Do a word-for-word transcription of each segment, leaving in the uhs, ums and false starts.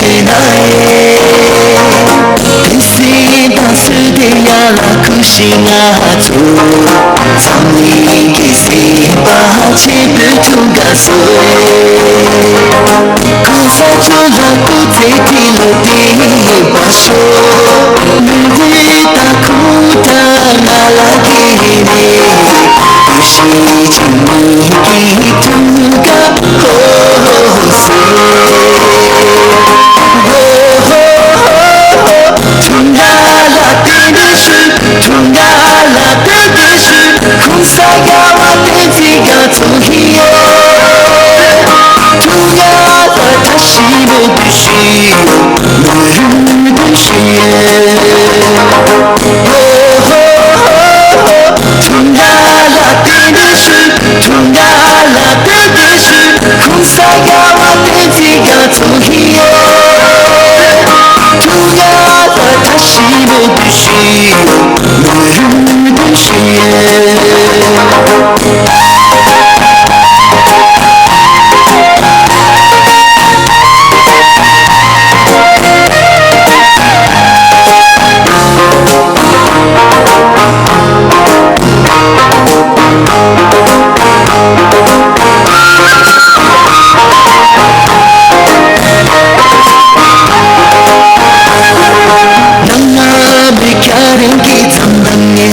དེ་ན་ཨེ། དེ་སྲིད་ད་སུ་དེ་ཡ་ལ་ཁུ་ཤི་ང་ཚོ། འཛམ་གླིང་གི་སྲིད་པ་ཆེན་པོའི་ཁྱུང་དགའ་བཟོ་ཨེ། གོང་ས་མཆོག་ལ་སྐུ་ཚེ་ཁྲི་ལོ་བརྟན་པར་ཤོག་མི་རིགས་དང་ཁུངས་དྲངས་ང་ལ་དགེ་བའི་བུ་ཤི་ཆུང་མི་གི་ཁྱུང་དགའ་ཧོ་ཧོ་ཧོ་ཟེར། ཁྱུང་དགའ་ལ་བརྟན་བརྟན་བཞུགས། ཁྱུང་དགའ་ལ་བརྟན་བརྟན་བཞུགས། གོང་ས་རྒྱལ་བ་བསྟན་འཛིན་རྒྱ་མཚོ་ཡིན་ཡོད། ཁྱུང་དགའ་ལ་བཀྲ་ཤིས་པའི་བདེ་སྐྱིད་ཡོད། ལོ་རྒྱུས་བདེ་སྐྱིད་ཡོད། ཁྱུང་དགའ་ལ་བརྟན་བརྟན་བཞུགས། ཁྱུང་དགའ་ལ་བརྟན་བརྟན་བཞུགས། གོང་ས་རྒྱལ་བ་བསྟན་འཛིན་རྒྱ་མཚོ་ཡིན་ཡོད། ཁྱུང་དགའ་ལ་བཀྲ་ཤིས་པའི་བདེ་སྐྱིད་ཡོད། ལོ་རྒྱུས་བདེ་སྐྱིད་ཡོད། ནང་མི་ཁྱེད་རང་གི་མཚམས་དང་ངའི་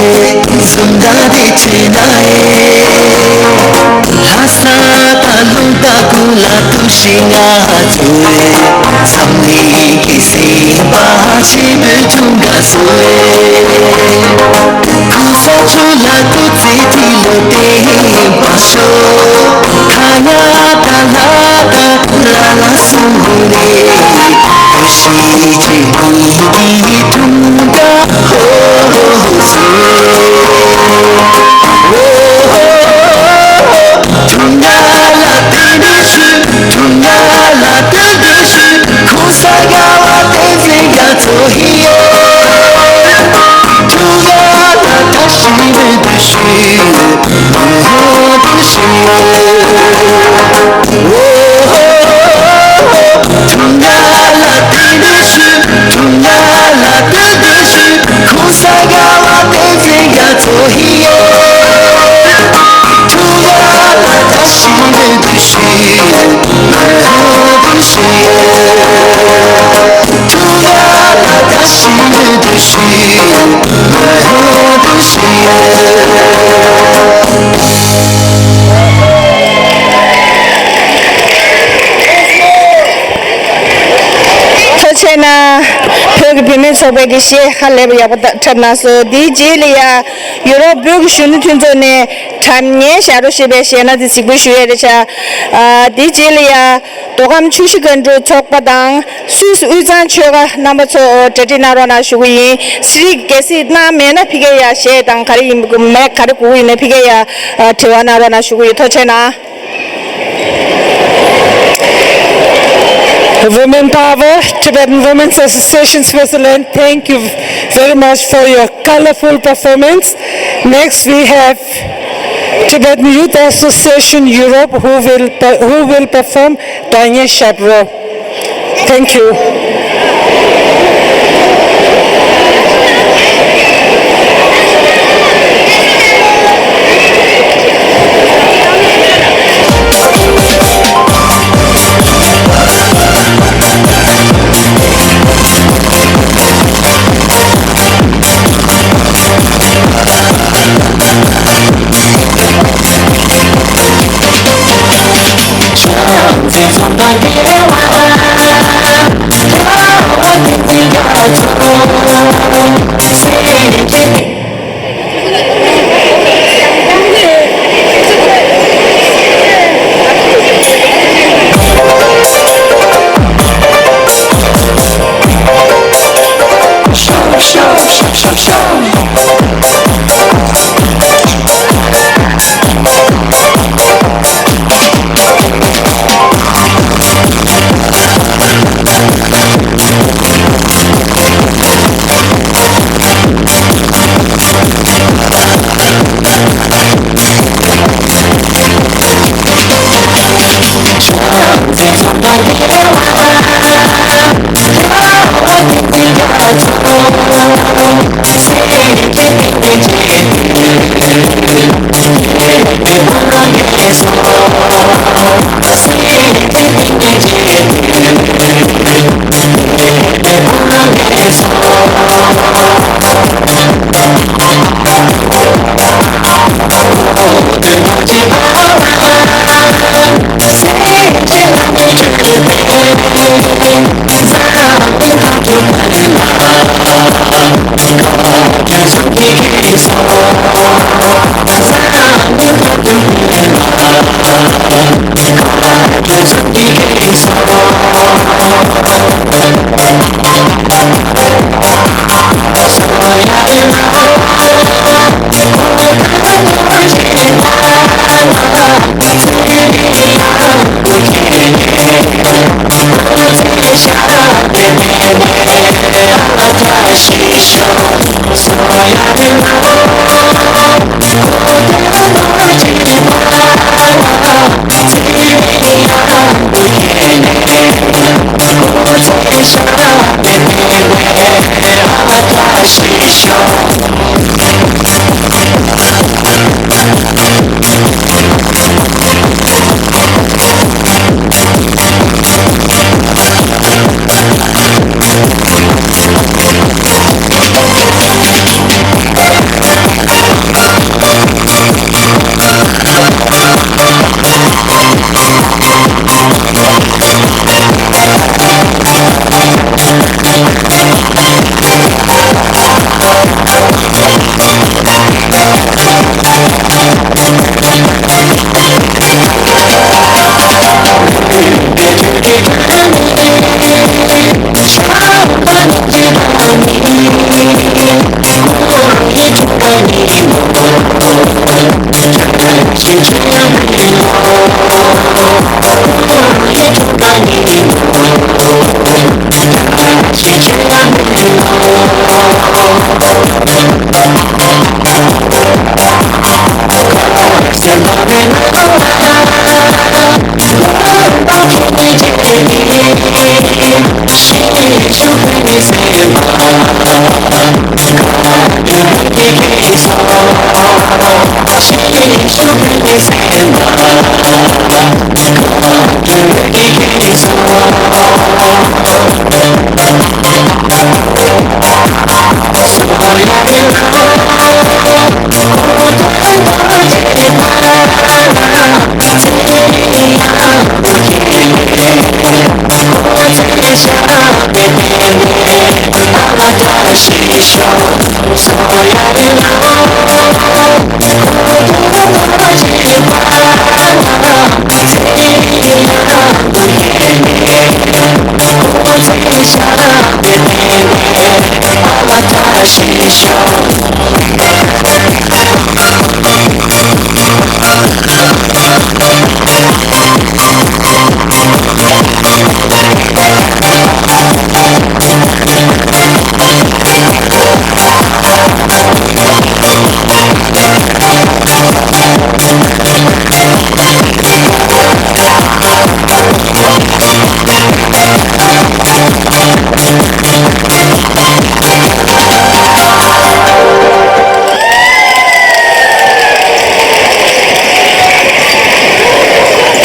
བཟུང་ད་དེ་ཆེ་ན་ཨེ། ལྷ་ས་དང་ལུང་དང་ཀུན་ལ་ཐུགས་ཤིག་ང་ཚོའི་འཛམ་གླིང་གི་སྲིད་པ་ཆེན་པོའི་ཁྱུང་དགའ་བཟོ་ཨེ། གོང་ས་མཆོག་ལ་སྐུ་ཚེ་ཁྲི་ལོ་བརྟན་པར་ཤོག་ཁ་ཡ་ད་ལ་ད་ལ་ལ་སུ་རེ་བུ་ཤི་ཆེ་མི་གི་ཁྱུང་དགའ་ཧོ་ཧོ་ཧོ་ཟེར། ཁྱུང་དགའ་ལ་བརྟན་བརྟན་བཞུགས། ཁྱུང་དགའ་ལ་བརྟན་བརྟན་བཞུགས། གོང་ས་རྒྱལ་བ་བསྟན་འཛིན་རྒྱ་མཚོ་ཡིན་ཡོད། ཁྱུང་དགའ་ལ་བཀྲ་ཤིས་པའི་བདེ་སྐྱིད་ཡོད། ལོ་རྒྱུས་བདེ་སྐྱིད་ཡོད། ཁྱུང་དགའ་ལ་བརྟན་བརྟན་བཞུགས། ཁྱུང་དགའ་ལ་བརྟན་བརྟན་བཞུགས། གོང་ས་རྒྱལ་བ་བསྟན་འཛིན་རྒྱ་མཚོ་ཡིན་ཡོད། ཁྱུང་དགའ་ལ་བཀྲ་ཤིས་པའི་བདེ་སྐྱིད་ཡོད། ལོ་རྒྱུས་བདེ་སྐྱིད་ཡོད། ཁྱུང་དགའ་ལ་བཀྲ་ཤིས་པའི་བདེ་སྐྱིད་ཡོད། ལོ་རྒྱུས་བདེ་སྐྱིད་ཡོད། ཐུགས་རྗེ་གནང་། བོད་ཀྱི་བུད་མེད་ཚོགས་པའི་གི་གཞས་ཧ་ལས་པ་ཡག་པོ་འཁྲབ་གནང་སོང་། དེའི་རྗེས་ལ་ཡ་ཡུ་རོབ་བོད་ཀྱི་གཞོན་ནུ་མཐུན་ཚོགས་ནས་དྲ་བརྙན་བཞག་རོགས་ཞེས་པའི་གཞས་སྣ་དེ་གཟིགས་འབུལ་ཞུ་ཡས་རེད་ཤག་ཨ། དེའི་རྗེས་ལ་ཡ་མདོ་ཁམས་ཆུ་བཞི་སྒང་དྲུག་ཚོགས་པ་དང་སུད་སི་དབུས་གཙང་ཆོལ་ཁ་རྣམ་པ་ཚོ་གྲ་སྒྲིག་གནང་རོགས་གནང་ཞུ་གི་ཡིན། གཟིགས་གལ་སྲིད་གནང་མེད་ན་ཕ་གིར་ཡ་གཞས་དང་ག་རེ་ཡིན་མེད་ག་རེ་དགོས་ཀྱི་ཡོད་ན་ཕ་གིར་ཡ་དྲི་བ་གནང་རོགས་གནང་ཞུ་གི་ཡོད། ཐུགས་རྗེ་གནང་། Women Power, Tibetan Women's Association Switzerland, thank you very much for your colorful performance. Next, we have Tibetan Youth Association Europe, who will pe-, who will perform Danye Shabro. Thank you.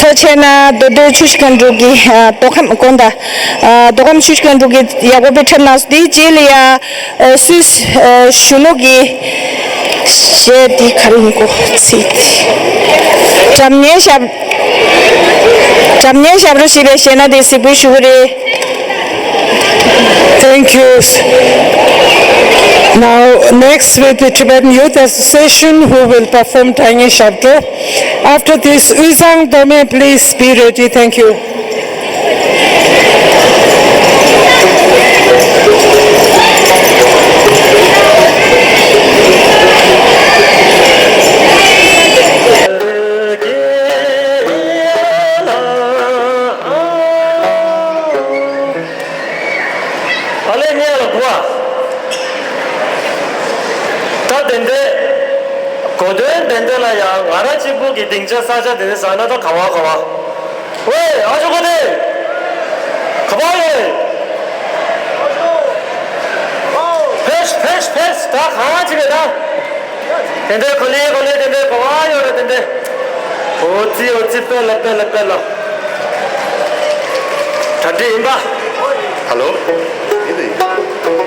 ཐུགས་རྗེ་ཆེ་གནང་། མདོ་སྟོད་ཆུ་བཞི་སྒང་དྲུག་གི་ཨ་མདོ་ཁམས་དགོན་དང་ཨ་མདོ་ཁམས་ཆུ་བཞི་སྒང་དྲུག་གི་ཡག་པོ་དཔེ་འཁྲབ་གནང་སོང་། དེའི་རྗེས་ལ་ཡ་ཨ་སུད་སི་ཨ་གཞོན་ནུ་གི་གཞས་དེ་ག་རེ་ཡིན་གོ་ཚིག་དེ། སྒྲ་སྙན་ཞབས། སྒྲ་སྙན་ཞབས་བྲོ་ཞེས་པའི་གཞས་སྣ་དེ་གཟིགས་འབུལ་ཞུ་གི་རེད། Thank you. Now, next with the Tibetan Youth Association, who will perform Tangi Shabdo. After this, Uizang Dome, please be ready. Thank you. ཨ་ལས་ཉལ་ལ་གོ་ཨ། ད་དེ་འདྲས། གོ་དོན་དེ་འདྲས་ལ་ཡང་ང་རང་གཅིག་པུ་གི་སྡིངས་ཆ་ས་ཆ་དེ་འདྲས་ཟ་ན་ད་ག་བ་ག་བ། ཝེ་ཨ་ཇོ་གོ་དེ། ག་བ་ཡོད། ཕེས་ཕེས་ཕེས་ད་གང་ཅི་མེད་ད། དེ་འདྲའི་གོ་ལེ་གོ་ལེ་དེ་འདྲའི་གོ་བ་ཡོད་རེད་དེ་འདྲའི། ཨོ་ཙི་ཨོ་ཙི་པེ་ལ་པེ་ལ་པེ་ལ། གྲ་སྒྲིག་ཡིན་པ། ཧ་ལོ། ཡིན་དེ་ཡིན།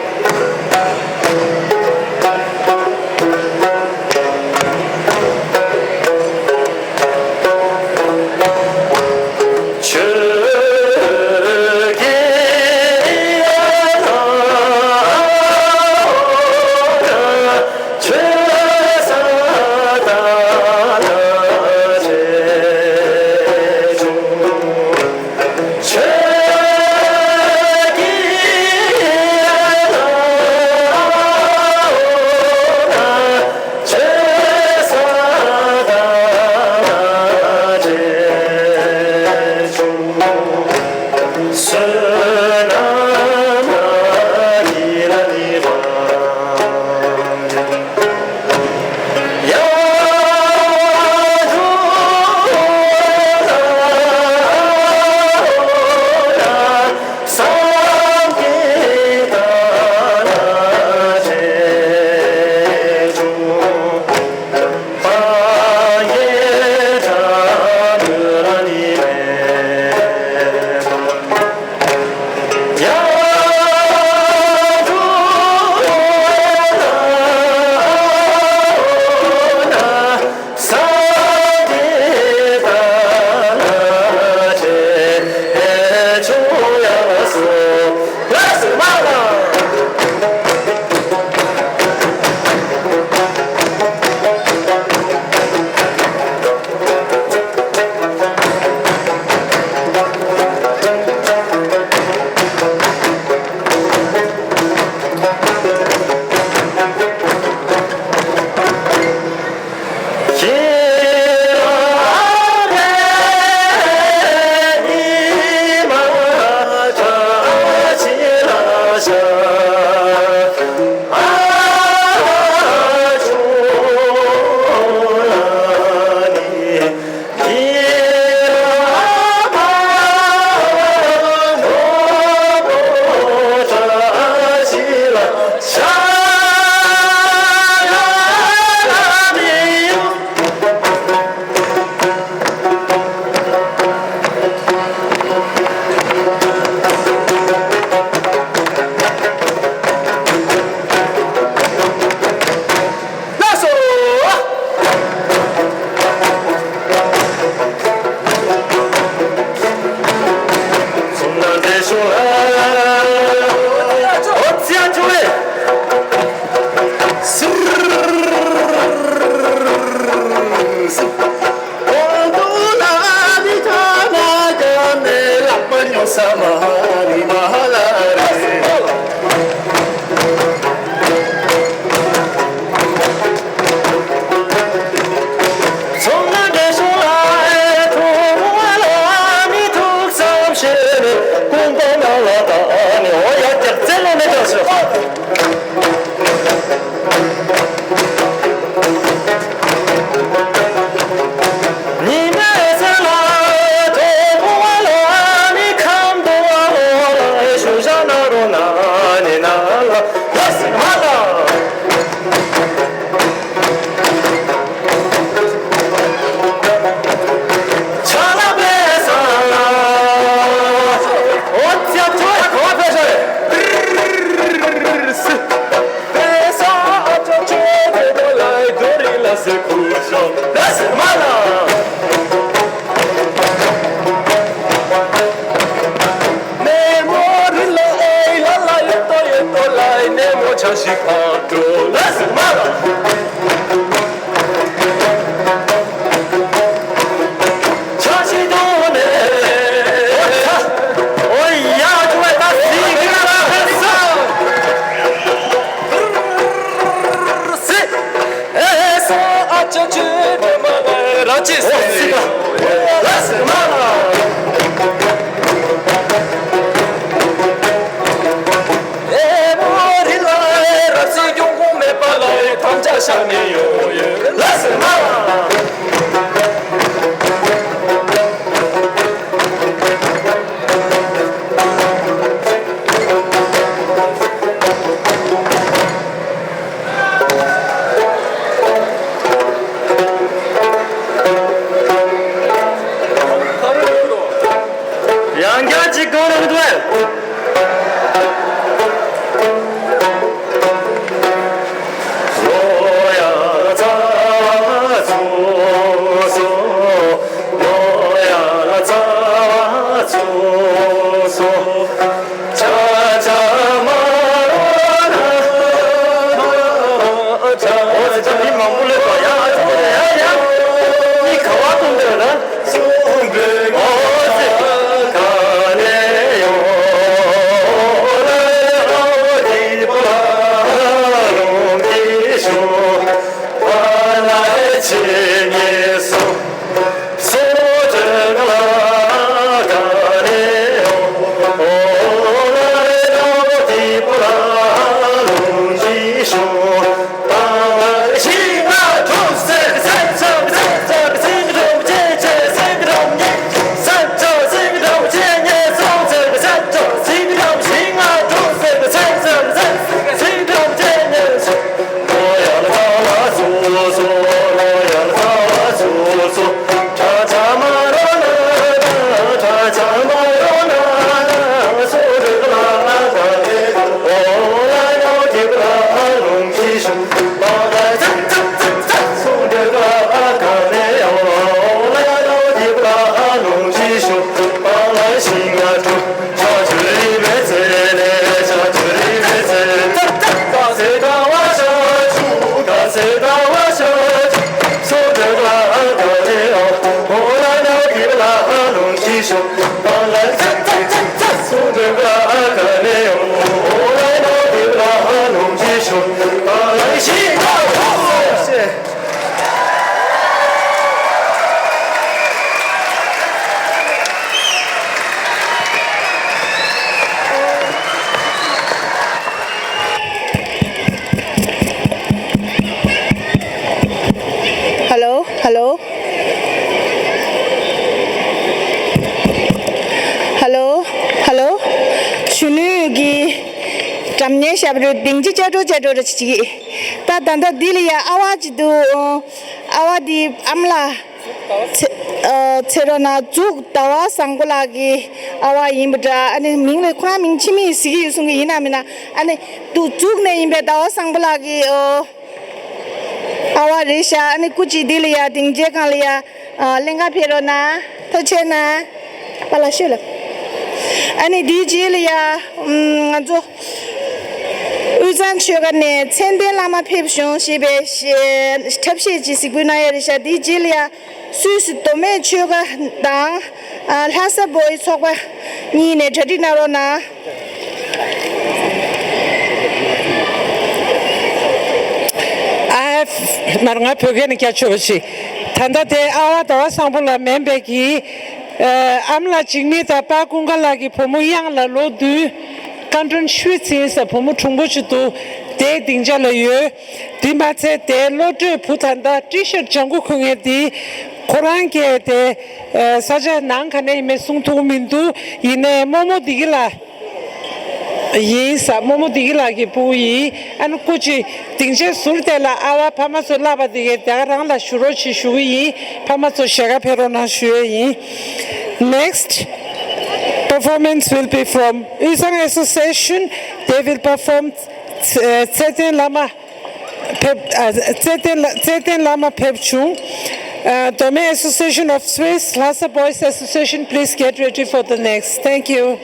ཧ་ལོ། ཧ་ལོ། ཧ་ལོ། གཞོན་ནུ་གི་སྒྲ་སྙན་ཞབས་བྲོ་སྡིངས་ཆ་ཅ་གྲོ་ཅ་གྲོ་ར་ཅིག་ད་ད་ལྟ་འདི་ལ་ཡ་ཨ་བ་ཅིག་འདུག་ཨ་བ་འདི་ཨམ་ལ། ཚེ་ཨ་ཚེ་རོ་ན་འཛུགས་ཟླ་བ་བཟང་པོ་ལགས་ཀྱི་ཨ་བ་ཡིན་པ་འདྲ། ཨ་ནི་མིང་ལ་ཁོ་རང་མིང་ཕྱི་མིག་གཟིགས་ཀྱི་ཡོད་གསུང་གི་ཡིན་ན་མིན་ན། ཨ་ནི་འདུག་འཛུགས་ནས་ཡིན་པའི་ཟླ་བ་བཟང་པོ་ལགས་ཀྱི་ཨོ། ཨ་བ་རེད་ཤག་ཨ་ནི་སྐུ་མཁྱེན་འདི་ལ་ཡ་སྡིངས་ཆའི་སྒང་ལ་ཡ་ཨ་ལེན་ག་ཕེབས་རོགས་གནང་། ཐུགས་རྗེ་གནང་། པཱ་ལགས་ཤོད་ལ། ཨ་ནི་འདིའི་རྗེས་ལ་ཡ་ཨམ་ང་ཚོ་དབུས་གཙང་ཆོལ་ཁ་ནས་མཚན་ལྡན་བླ་མ་ཕེབས་བྱུང་ཞེས་པའི་ཞེས་འཁྲབ་གཞས་ཅིག་གཟིགས་འབུལ་གནང་ཡ་རེད་ཤག་འདིའི་རྗེས་ལ་ཡ་སུད་སི་མདོ་སྨད་ཆོལ་ཁ་དང་ཨ་ལྷ་ས་བོད་ཚོགས་པ་གཉིས་ནས་གྲ་སྒྲིག་གནང་རོགས་གནང་། I have མར་ང་བོད་སྐད་ནས་སྐྱབས་བཅོལ་བ་ཞིག་ད་ལྟ་དེ་ཨ་བ་ཟླ་བ་བཟང་པོ་ལགས་མིན་པའི་གི་ཨ་ཨམ་ལགས་འཇིགས་མེད་དང་པ་ཀུན་དགའ་ལགས་ཀྱི་བུ་མོ་གཡང་ལགས་ལོ་བདུན། ཀན་ཀྲོན་ཤུའེ་ཚིན་ཟེར་བུ་མོ་གྲུང་པོ་ཞིག་འདུག་དེའི་སྡིངས་ཆ་ལ་ཡོད། དེ་མ་ཚད་དེའི་བློ་གྲོས་བུ་ད་ལྟ་ཊི་ཤར་ལྗང་གུ་གོན་མཁན་དེ་ཁོ་རང་གིས་དེ་ཨ་ས་ཆ་ནང་ག་ནས་ཡིན་མིན་གསུང་ཐུབ་མི་འདུག་ཡིན་ནའི་རྨོ་མོ་བདེ་སྐྱིད་ལགས་ཡིན་ས། རྨོ་མོ་བདེ་སྐྱིད་ལགས་ཀྱི་སྤུ་གུ་ཡིན། ཨ་ནི་སྐུ་མཁྱེན་སྡིངས་ཆའི་ཟུར་དེ་ལ་ཨ་བ་ཕ་མ་ཚོ་བསླབ་པ་དེ་གའི་དེ་ག་རང་ལ་ཞུ་རོགས་བྱེད་ཞུ་གི་ཡིན། ཕ་མ་ཚོ་ཞལ་ཁ་ཕེབས་རོགས་གནང་ཞུ་ཡས་ཡིན། Next performance will be from དབུས་གཙང་Association. They will perform ཚེ་ཚེ་བརྟན་བླ་མ་ཕེབས། ཨ་ཚེ་བརྟན་ལ་ཚེ་བརྟན་བླ་མ་ཕེབས་བྱུང་། ཨ་Dome Association of Swiss, Lhasa Boys Association, please get ready for the next. Thank you.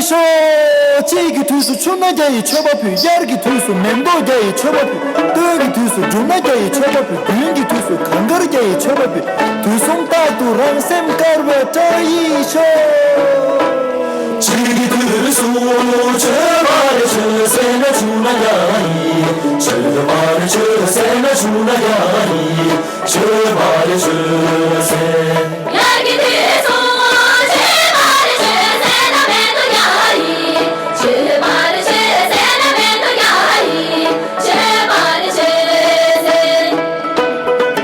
ཤོག་གཅིག་གི་དུས་སུ་ཆུ་སྣ་བརྒྱ་ཡི་མཆོད་པ་ཕུལ། དབྱར་གྱི་དུས་སུ་མེ་ཏོག་བརྒྱ་ཡི་མཆོད་པ་ཕུལ། སྟོན་གྱི་དུས་སུ་འབྲུ་སྣ་བརྒྱ་ཡི་མཆོད་པ་ཕུལ། དགུན་གྱི་དུས་སུ་གངས་དཀར་བརྒྱ་ཡི་མཆོད་པ་ཕུལ། དུས་གསུམ་རྟག་ཏུ་རང་སེམས་དཀར་བའི་བཀྲ་ཡིས་ཤོག་གཅིག་གི་དུས་སུ་མཆོད་པ་རེ་མཆོད་ཟེར་ན་ཆུ་སྣ་བརྒྱ་ཡིས། མཆོད་པ་རེ་མཆོད་ཟེར་ན་ཆུ་སྣ་བརྒྱ་ཡིས། མཆོད་པ་རེ་མཆོད་ཟེར། དབྱར་གྱི་དུས་སུ་མཆོད་པ་རེ་མཆོད་ཟེར་ན་མེ་ཏོག་བརྒྱ་ཡིས། མཆོད་པ་རེ་མཆོད་ཟེར་ན་མེ་ཏོག་བརྒྱ་ཡིས། མཆོད་པ་རེ་མཆོད་ཟེར།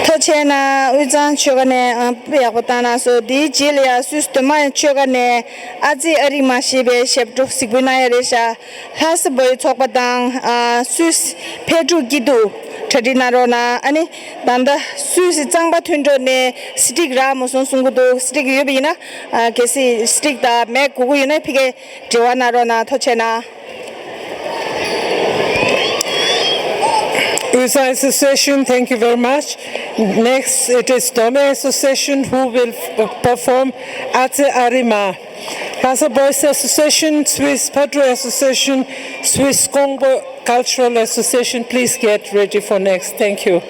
ཐུགས་རྗེ་གནང་། དབུས་གཙང་ཆོལ་ཁ་ནས་ཨ་དཔེ་ཡག་པོ་བཏང་གནང་སོང་། དེའི་རྗེས་ལ་ཡང་སུད་སི་རྡོ་མ་ཆོལ་ཁ་ནས་ཨ་ཙི་ཨ་རི་མ་ཞེས་པའི་ཞབས་བྲོ་གཟིགས་འབུལ་གནང་ཡ་རེད་ཤག་ལྷ་ས་བོད་ཡིག་ཚོགས་པ་དང་ཨ་སུད་སི་ཕེབས་འཁྲུག་སྐྱིད་སྡུག་གྲ་སྒྲིག་གནང་རོགས་གནང་། ཨ་ནི་ད་ལྟ་སུད་སི་གཙང་པ་མཐུན་གྲོགས་ནས་སི་ཊིག་རག་མ་སོང་གསུང་གི་འདུག་སི་ཊིག་ཡོད་པ་ཡིན་ན་ཨ་གལ་སྲིད་སི་ཊིག་དང་མེག་དགོས་ཀྱི་ཡོད་ན་ཕ་གིར་འབྲེལ་བ་གནང་རོགས་གནང་། ཐུགས་རྗེ་གནང་། Uza Association, thank you very much. Next, it is Dome Association who will f- perform Atse Arima. Lhasa Boys Association, Swiss Patu Association, Swiss Kongpo Cultural Association, please get ready for next. Thank you.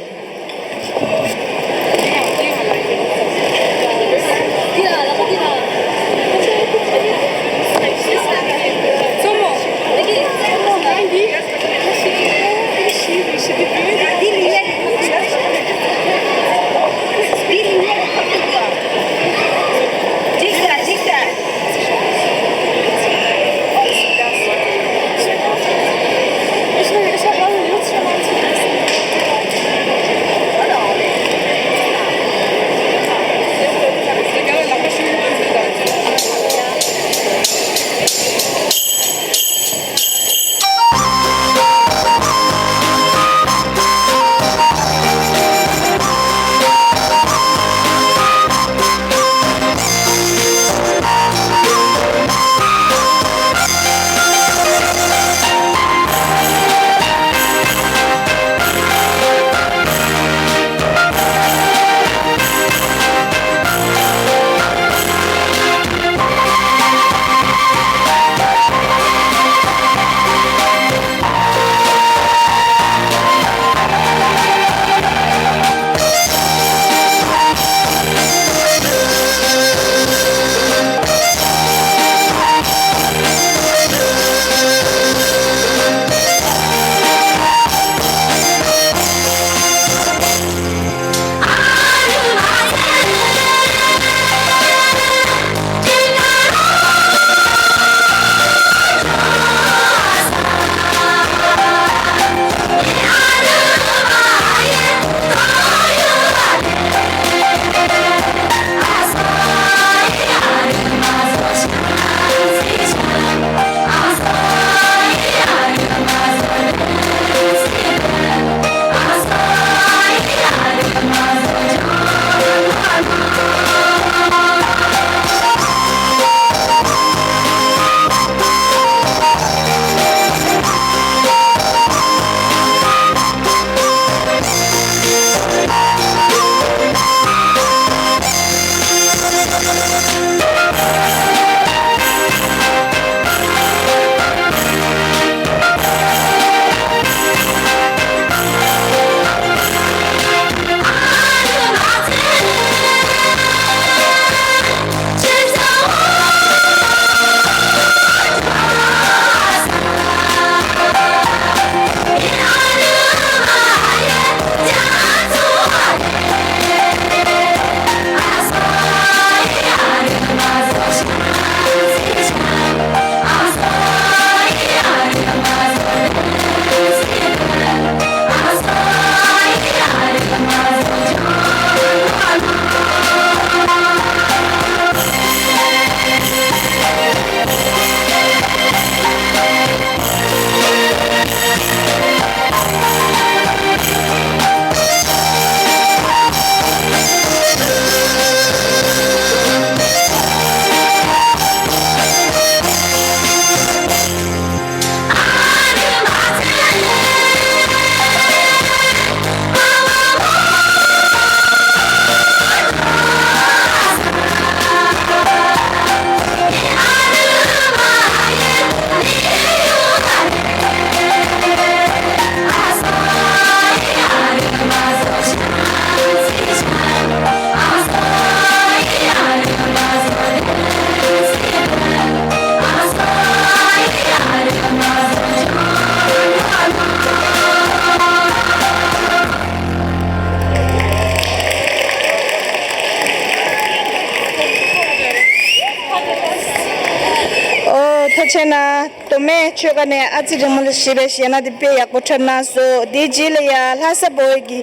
ཐེ་ན། མདོ་སྨད་ཆོལ་ཁ་ནས་ཨ་ཙི་རིང་མོ་ལ་ཞེས་པའི་གཞས་སྣ་དེ་དཔེ་ཡག་པོ་འཁྲབ་གནང་སོང་། དེའི་རྗེས་ལ་ཡ་ལྷ་ས་བོད་ཀྱི་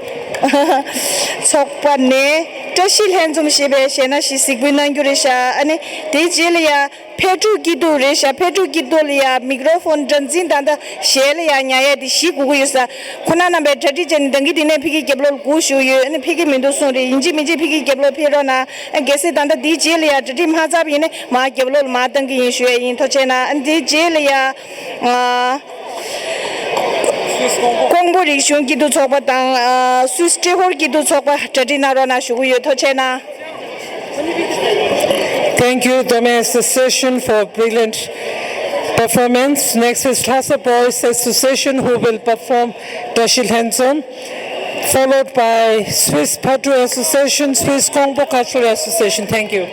ཚོགས་པ་ནས་བཀྲ་ཤིས་ལྷན་འཛོམས་ཞེས་པའི་གཞས་སྣ་ཞིག་གཟིགས་འབུལ་གནང་རྒྱུ་རེད་ཤག་ཨ་ནི་དེའི་རྗེས་ལ་ཡ་ཕེབས་འབྲུག་སྐྱིད་སྡུག་རེད་ཤག་ཕེབས་འབྲུག་སྐྱིད་སྡུག་ལ་ཡ་མིག་རོ་ཕོན་སྒྲ་འཛིན་ད་ལྟ་གཞས་ལ་ཡ་ཉར་ཡས་དེ་གཞི་དགོས་ཀྱི་ཡོད་ས། ཁོང་རྣམ་པས་གྲ་སྒྲིག་བྱས་ནས་ད་གིན་དེ་ནས་ཕ་གིའི་རྒྱབ་ལོགས་ལ་སྒུག་བཞུགས་ཡོད། ཨ་ནི་ཕ་གི་མི་འདུག་གསུངས་རེད། ཡིན་གཅིག་མིན་གཅིག་ཕ་གིའི་རྒྱབ་ལོགས་ཕེབས་རོགས་གནང་། གལ་སྲིད་ད་ལྟ་འདིའི་རྗེས་ལ་ཡ་གྲ་སྒྲིག་མ་ཚར་བ་ཡིན་ན་མར་རྒྱབ་ལོགས་ལ་མར་བཏང་གི་ཡིན་ཞུ་ཡ་ཡིན། ཐུགས་རྗེ་གནང་། འདིའི་རྗེས་ལ་ཡ་ཨ་ཀོང་པོ་རིག་གཞུང་སྐྱིད་སྡུག་ཚོགས་པ་དང་ཨ་སུད་སི་ཏྲེ་ཧོར་སྐྱིད་སྡུག་ཚོགས་པ་གྲ་སྒྲིག་གནང་རོགས་གནང་ཞུ་གི་ཡོད། ཐུགས་རྗེ་གནང་། Thank you, Dome Association, for brilliant performance. Next is Lhasa Boys Association, who will perform Tashi Lhenzom, followed by Swiss Patu Association, Swiss Kongpo Cultural Association. Thank you.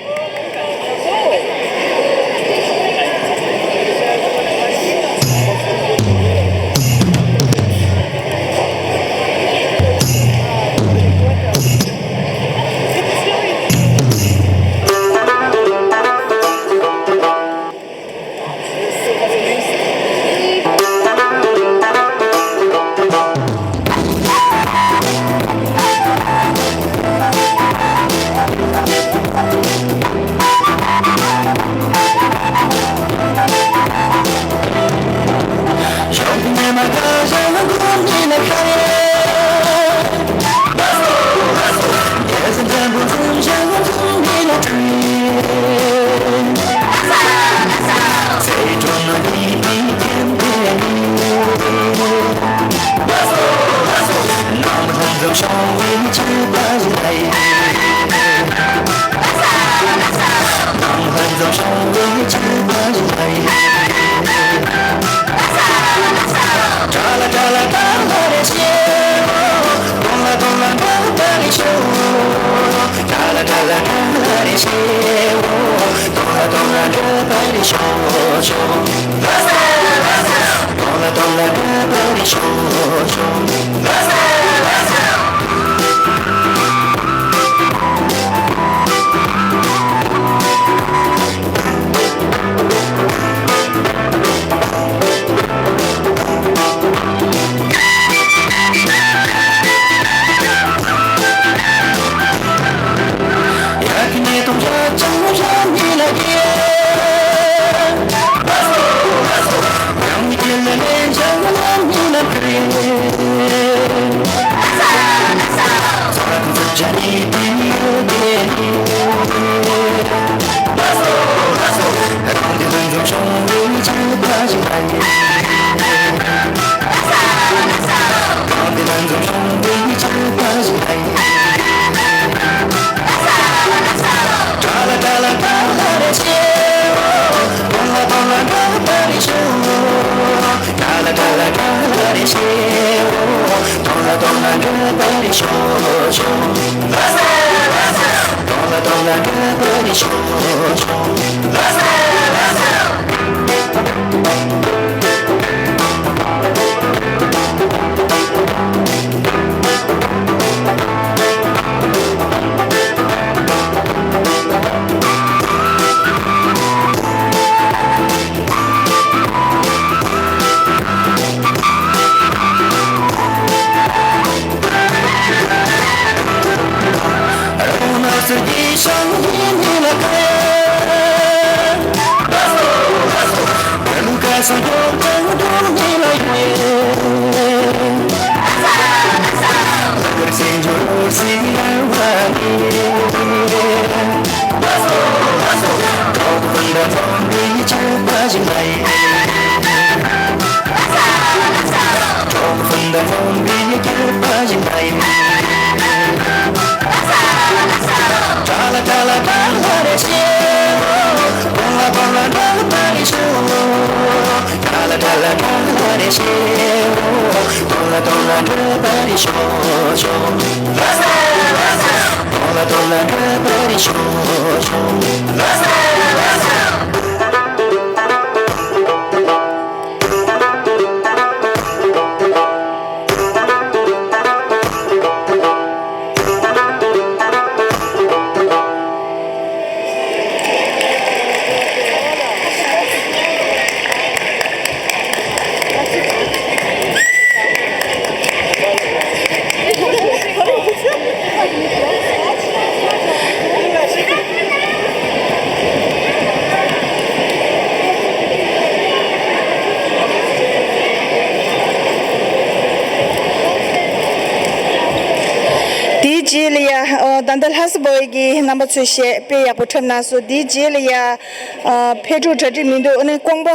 རྗེས་ལ་ཡ། ཨོ། ད་ལྟ་ལྷ་ས་བོད་ཡིག་གི་རྣམ་པ་ཚོས་གཞས་དཔེ་ཡག་པོ་འཁྲབ་གནང་སོང་། དེའི་རྗེས་ལ་ཡ། ཨ། ཕེབས་འགྲོ་གྲ་སྒྲིག་མི་འདུག་ཨ་ནི་ཀོང་པོ་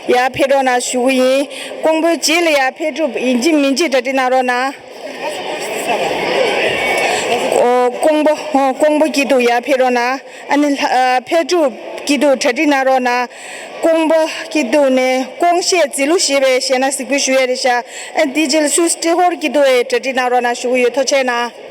ཡར་ཕེབས་རོགས་གནང་ཞུ་གི་ཡིན། ཀོང་པོའི་རྗེས་ལ་ཡ་ཕེབས་འགྲོ་ཡིན་གཅིག་མིན་གཅིག་གྲ་སྒྲིག་གནང་རོགས་གནང་། ཨོ། ཀོང་པོ། ཨོ། ཀོང་པོ་སྐྱིད་སྡུག་ཡར་ཕེབས་རོགས་གནང་། ཨ་ནི་ལྷ། ཨ། ཕེབས་འགྲོ་སྐྱིད་སྡུག་གྲ་སྒྲིག་གནང་རོགས་གནང་། ཀོང་པོ་སྐྱིད་སྡུག་ནས་ཀོང་གཞས་མཛེས་ལུགས་ཞེས་པའི་གཞས་སྣ་གཟིགས་འབུལ་ཞུ་ཡས་རེད་ཤག་ཨ། དེའི་རྗེས་ལ་སུད་སི་ཏྲེ་ཧོར་སྐྱིད་སྡུག་ཡང་གྲ་སྒྲིག་གནང་རོགས་གནང་ཞུ་གི་ཡོད། ཐུགས་རྗེ་གནང་།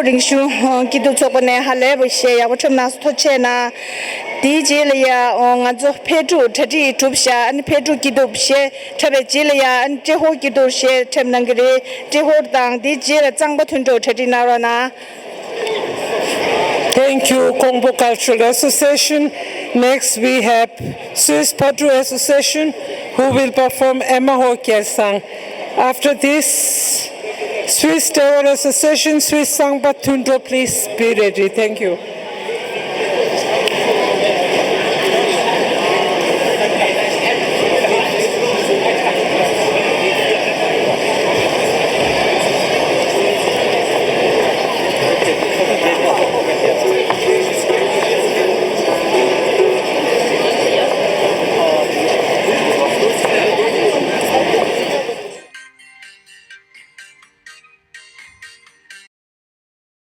རིང་གཞུང་སྐྱིད་སྡུག་ཚོགས་པ་ནས་ཧ་ལས་པ་བཤད་ཡག་པོ་འཁྲབ་གནང་སོང་། ཐུགས་རྗེ་གནང་། དེའི་རྗེས་ལ་ཡ་ང་ཚོ་ཕེབས་དྲུག་གྲ་སྒྲིག་གྲུབ་བཞག་ཨ་ནི་ཕེབས་དྲུག་སྐྱིད་སྡུག་བཤད་འཁྲབ་པའི་རྗེས་ལ་ཡ་ཨ་ནི་ཏྲེ་ཧོར་སྐྱིད་སྡུག་བཤད་འཁྲབ་གནང་གི་རེད། ཏྲེ་ཧོར་དང་དེའི་རྗེས་ལ་གཙང་པ་མཐུན་གྲོགས་གྲ་སྒྲིག་གནང་རོགས་གནང་། Thank you, Kongpo Cultural Association. Next, we have Swiss Potru Association, who will perform Emaho Kelsang. After this, Swiss Terror Association, Swiss Sangpa Tundro, please be ready. Thank you.